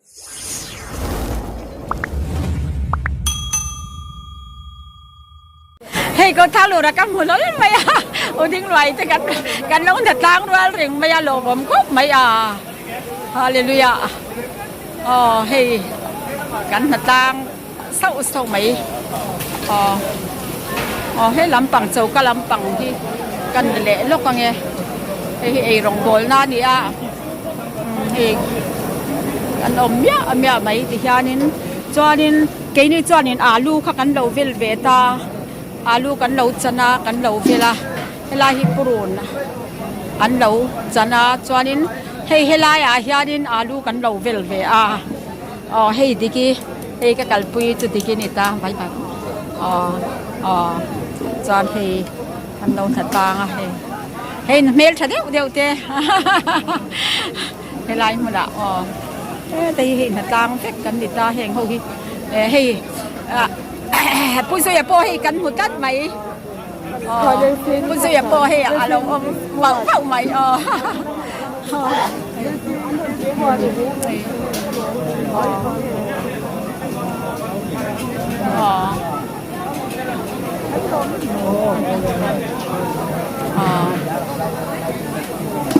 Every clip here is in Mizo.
Hei ko thang lura ka hmu hlawl mai a, u ding luai te kan kan lo hna tlang rual reng mai a lawmawm khawp mai a, Hallelujah aw hei kan hna tlang sauh sauh mai aw aw he lampang choka lampang hi kan ni leh lawk ange hei hi eirawng bawlna a ni a hei kan awm miah miah mai ti hianin chuanin keini chuanin alu kha kan lo vel ve ta alu kan lo chan a kan lo vel a helai hi purun an lo chan a chuanin hei helaiah hianin alu kan lo vel ve a. Aw hei diki hei ka kalpui chu diki ni ta vai vai aw aw chuan hei an lo hna tlang a hei hei hmel tha deuh deuh te helai hmunah aw heta hi hei hna tlang vek kan ni ta heng ho hi hei ah Pu Zuia pawh hei kan hmu tlat mai aw Pu Zuia pawh hei a lo awm vauh vauh mai aw.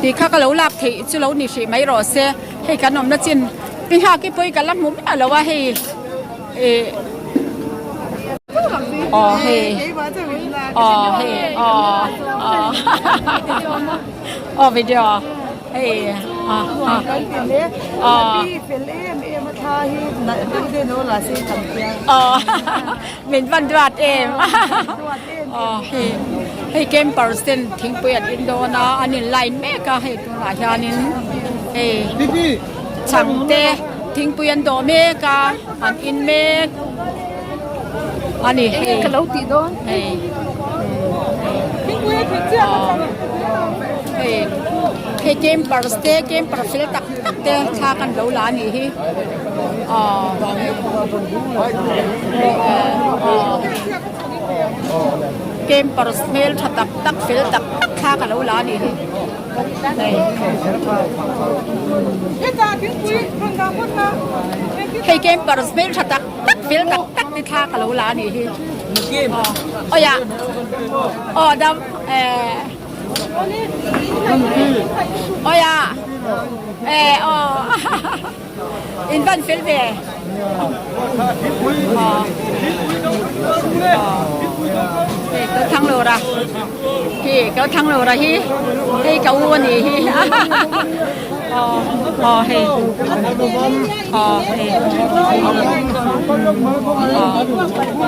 Tih kha ka lo lak theih chu lo ni hrih mai rawh se hei kan awmna chin pi nghak hi pawh i ka la hmu miah lo a hei ih aw hei aw hei aw aw aw video hei a a aw aw min van duat em aw hei hei campers ten thingpui an in dawn a an in line mek a hei tunah hianin hei chhangte thingpui an dawh mek a an in mek a ni hei hei hei hei campers te camper fel tak tak te thla kan lo la a nih hi aw campers hmel tha tak tak fel tak tak thla ka lo la a nih hi hei campers hmel tha tak tak fel tak tak te thla ka lo la a nih hi aw ya aw dam eh aw ya eh aw in van fel ve aw hei ka thang lo ra hi ka thang lo ra hi hei ka u a nih hi aw aw hei aw hei aw.